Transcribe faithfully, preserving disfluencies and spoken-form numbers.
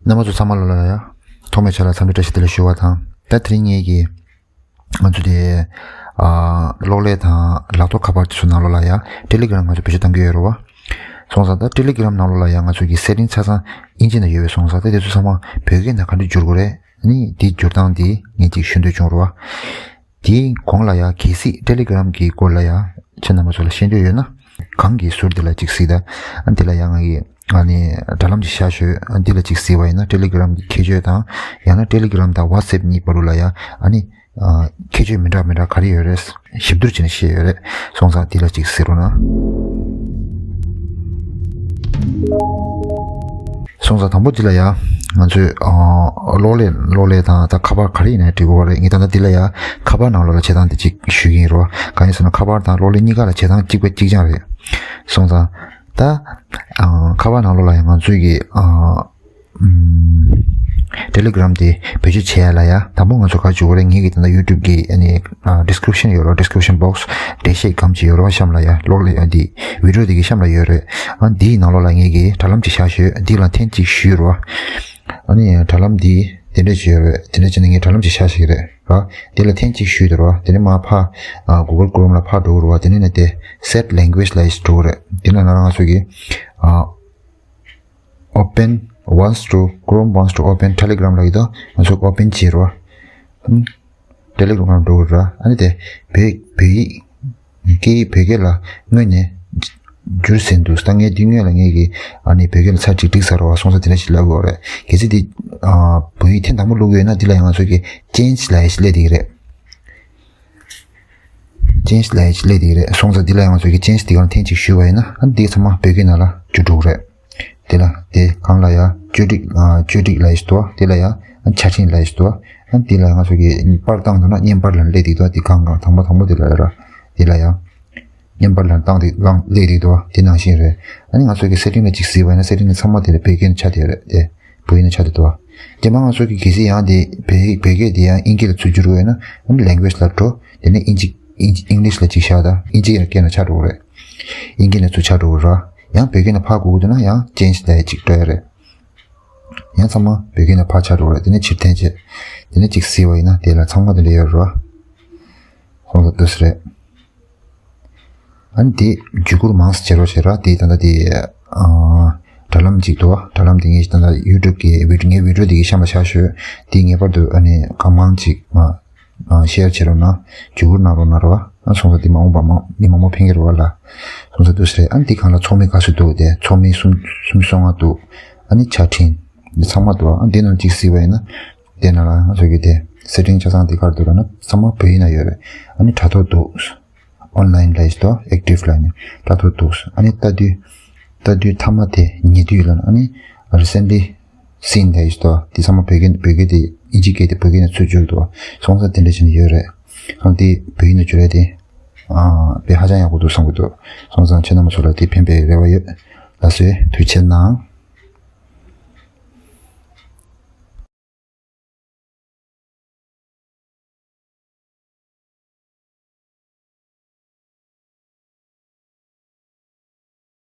རྣམ་པ་ཚོ་ཚང་མ་ལོ་ལ་ཡ། ཐོག་མའི་ཆ་ལ་འཚམས་འདྲི་བཀྲ་ཤིས་བདེ་ལེགས་ཞུ་བ་དང་། ད་དེ་རིང་ངེད་ཀྱིས་ང་ཚོ་དེ་ཨ་གློག་ཀླད་དང་ལག་ཐོགས་ཁ་པར་དེ་ཚོ་ནང་ལོགས་ལ་ཡ་Telegram ང་ཚོ་བེད་སྤྱོད་གཏང་གི་ཡོད་རེད་བ། སོང་ཙང་ད་Telegram ནང་ལོགས་ལ་ཡ་ང་ཚོ་གི་སེ་ཊིང་ཆ་ཚང་དབྱིན་ཇི་ནང་ཡོད་པའི་སོང་ཙང་ད་དེ་ཚོ་ཚང་མ་བོད་སྐད་ནང་ག་འདྲ་བསྒྱུར་དགོས་རེད། ནི་དེ་བསྒྱུར་སྟངས་དེ་ངས་ཅིག་ཞུ་འདོད་བྱུང་རེད་བ། དེའི་གོང་ལ་ཡ་གལ་སྲིད་Telegram གི་སྐོར་ལ་ཡ་ཁྱེད་རྣམ་པ་ཚོ་ལ་ཤེས་འདོད་ཡོད་ན། གང་གི་ཟུར་འདི་ལ་ཅིག་གཟིགས་ད། ཨ་འདི་ལ་ཡ་ང་གི་ཨ་ནི་དྲ་ལམ་ཅིག་བཞག་ཤོད། ཨ་འདི་ལ་ཅིག་གཟིགས་པ་ཡིན་ན་Telegram གི་ཁྱད་ཆོས་དང་། ཡང་ན་Telegram དང་WhatsApp གཉིས་བར་དུ་ལ་ཡ་ཨ་ནི་ཨ་ཁྱད་ཆོས་མི་འདྲ་མི་འདྲ་ག་རེ་ཡོད་རེད། ཞིབ་བསྡུར་བྱས་ནས་བཤད་ཡོད་རེད། སོང་ཙང་འདི་ལ་ཅིག་གཟིགས་རོགས་གནང་། སོང་ཙང་དང་པོ་འདི་ལ་ཡ་ང་ཚོས་ཨ་གློག་ཀླད་གློག་ཀླད་དང་ད་ཁ་པར་ག་རེ་ཡིན་ནའི་འགྲིག་གི་རེད། ངས་ད་ལྟ་འདི་ལ་ཡ་ཁ་པར་ནང་ལོགས་ལ་བྱེད་སྟངས་འདི་གཅིག་ཞུ་གི་ཡིན་རོ། གང་ཡིན་ཟེར་ན་ཁ་པར་དང་གློག་ཀླད་གཉིས་ཀ་ལ་བྱེད་སྟངས་གཅིག་པ་གཅིག་རྐྱང་རེད། སོང་ཙང་ད་ཨ་ཁ་པར་ནང་ལོགས་ལ་ཡ་ང་ཚོས་ཀྱི་ཨ་ཨམ་Telegram དེ་བེད་སྤྱོད་བྱེད་ཡ་ལ་ཡ་དང་པོ་ང་ཚོ་ག་བྱེད་དགོས་རེད། ངེད་ཀྱི་ད་ལྟ་YouTube གི་ཨ་ནི་ཨ་description ཡོད་རོ། Description box འགྲེལ་བཤད་སྒམ་ཅིག་ཡོད་རོ། གཤམ་ལ་ཡ་གློག་ཀླད་འདི་video འདི་གི་གཤམ་ལ་ཡོད་རེད། ཨ་འདིའི་ནང་ལོགས་ལ་ངེད་ཀྱི་དྲ་ལམ་ཅིག་བཞག་ཤོད། འདི་ལ་འཐེན་ཅིག་ཞུས་རོ། ཨ་ནི་དྲ་ལམ་འདི་དེ་འདྲ་ཅིག་ཡོད་རེད། དེ་འདྲ་བྱས་ན་ངས་དྲ་ལམ་ཅིག་བཞག་ཤིག་རེད་ར། འདི་ལ་འཐེན་ཅིག་ཞུས་དེ་རོ། དེ་ནས་མར་ཕར་ཨ་Google Chrome ལ་ཕར་འགྲོ་རོ། དེ་ནས་ནས་དེ་set language ལ་ཡིས་འགྲོ་རེད། དེ་ན་ང་རང་ཚོ་གི་ཨ་open wants to Chrome wants to open Telegram ལ་ཡི་དོ། ང་ཚོ་open བྱེད་རོ། ཨམ། Telegram ལ་འགྲོ་ར། ཨ་ནི་དེ་བོད་བོད་ཡིག་སྐད་ཡིག་བོད་སྐད་ལ་དངོས་ནས་བསྒྱུར་ཟིན་འདུག་ད་ངས་འདི་སྔོན་ལ་ངས་ཀྱི་ཨ་ནི་བོད་སྐད་ལ་ཚར་གཅིག་བསྒྲིགས་ཚར་བ་སོང་ཙང་དེ་འདྲ་ཞིག་ལབ་དགོས་རེད། གལ་སྲིད་འདི་ཨ་བོད་ཡིག་ཐེངས་དང་པོ་བླུག་ཡོད་ན་འདི་ལ་ཡང་ང་ཚོ་གི་change ལ་ཡང་ཞིག་སླེབས་བསྡད་ཀྱི་རེད། change ལ་ཡང་ཞིག་སླེབས་བསྡད་ཀྱི་རེད། སོང་ཙང་འདི་ལ་ཡང་ང་ཚོ་གི་change འདི་གང་ཐེངས་གཅིག་ཞུས་པ་ཡིན་ན་ཨ་འདི་ཚང་མ་བོད་སྐད་ནང་ལ་བསྒྱུར་འགྲོ་གི་རེད། དེ་ལ་དེ་གང་ལ་ཡ་བཅོས་སྒྲིག་ཨ་བཅོས་སྒྲིག་ལ་ཡིས་དོ། དེ་ལ་ཡ་ཆ་འཕྲིན་ལ་ཡིས་དོ། ཨ་དེ་ལ་ཡ་ང་ཚོ་གི་པར་བཏང་འདུག་ན་བརྙན་པར་ལ་སླེབས་འདུག་དོ། དེ་གང་གང་དང་པོ་དང་པོ་དེ་ལ་ཡ་ར། དེ་ལ་ཡ་བརྙན་པར་ལ་བཏང་འདུག་ལང་སླེབས་འདུག་དོ། དེ་ནང་བཞིན་རེད། ཨ་ནི་ང་ཚོ་གི་སེ་ཊིང་ལ་ཅིག་གཟིགས་པ་ཡིན་ན་སེ་ཊིང་ལ་ཚང་མ་དེ་ལ་བོད་སྐད་ནས་ཆ་དེ་རེད་དེ། བོད་ཡིག་ནས་ཆ་དེ་དོ། དེ་མ་ང་ཚོ་གི་གལ་སྲིད་ཡང་དེ་བོད་ཡིག་བོད་སྐད་དེ་ཡང་དབྱིན་སྐད་ལ་ཚུར་བསྒྱུར་དགོས་ཡོད་ན་ཨ་ནི་language ལ་འགྲོ། དེ་ནས་དབྱིན་ཇི་English ལ་ཅིག་བཞག་ད་དབྱིན་ཇི་སྐད་ནས་ཆ་འགྲོ་གི་རེད། དབྱིན་སྐད་ནས་ཚུར་ཆ་འགྲོ་གི་ར། ཡང་བོད་སྐད་ནས་ཕར་དགོས་ཀྱི་འདུག་ན་ཡང་change ལ་ཅིག་འགྲོ་ཡ་རེད། ཡང་ཚང་མ་བོད་སྐད་ནས་ཕར་ཆ་འགྲོ་གི་རེད། དེ་ནས་ཕྱིར་འཐེན་བྱེད། དེ་ནས་ཅིག་གཟིགས་པ་ཡིན་ན་དེ་ལ་ཚང་མ་དེ་འདྲ་ཡོད་རེད་བ། ཁོང་ཚོ་འདུག་སེ་རེད། ཨ་ནི་དེ་བརྒྱུད་བསྐུར་མང་ཙམ་བྱེད་རོགས་བྱེད་ར། དེ་ད་ལྟ་དེ་ཨ་དྲ་ལམ་ཅིག་འདུག་བ། དྲ་ལམ་དེ་ངས་ད་ལྟ་YouTube གི་video ངའི་video དེ་གི་གཤམ་ལ་བཞག་ཤོད། དེ་ངེས་པར་དུ་ཨ་ནི་གང་མང་ཅིག་མ་ཨ་share བྱེད་རོགས་གནང་། བརྒྱུད་བསྐུར་གནང་རོགས་གནང་ར་བ། ཨ་སོང་ཙང་དེ་མ་འོངས་པ་མང་མི་མང་པོ་ཕན་གྱི་རེད་བ་ལ། སོང་ཙང་འདུག་སེ་རེད། ཨ་ནི་དེ་གང་ལ་ཚོགས་མི་ག་ཚོད་འདུག་དེ་ཚོགས་མི་གསུམ་གསུམ་སོ་ལྔ་འདུག་ཨ་ནི་ཆ་འཕྲིན་འདི་ཚང་མ་འདུག་ཨ་འདི་ནང་གཅིག་གཟིགས་པ་ཡིན་ན། དེ་ནང་ལ་ང་ཚོ་གི་དེ་སེ་ཊིང་ཆ་ཚང་འདི་གར་འདུག་ལབ་ན་ཚང་མ་བོད་ཡིག་ནང་ཡོད་རེད། ཨ་ནི་དྲ་ཐོག་འདུག online ལ་ཡིས་དོ། active ལ་ནི་དྲ་ཐོག་འདུག་ཨ་ནི་ལྟ་དུས་ལྟ་དུས་མཐའ་མ་དེ་ཉེ་དུས་ལ་ཨ་ནི་recently seen ལ་ཡིས་དོ། དེ་ཚང་མ་བོད་སྐད་བོད་སྐད་དེ་དབྱིན་ཇི་སྐད་དེ་བོད་སྐད་ནས་ཚུར་བསྒྱུར་འདུག་སོང་ཙང་དེ་འདྲ་བྱས་ནས་ཡོད་རེད། ཨ་དེ་བོད་ཡིག་ནང་བསྒྱུར་ཡ་དེ་ཨ་དཔེ་ཧ་ཅང་ཡག་པོ་འདུག་བསམ་གྱི་འདུག་སོང་ཙང་ཁྱེད་རྣམ་པ་ཚོ་ལ་དེ་ཕན་པའི་རེ་བ་ཡོད། ལགས་སོ། ཐུགས་རྗེ་གནང་།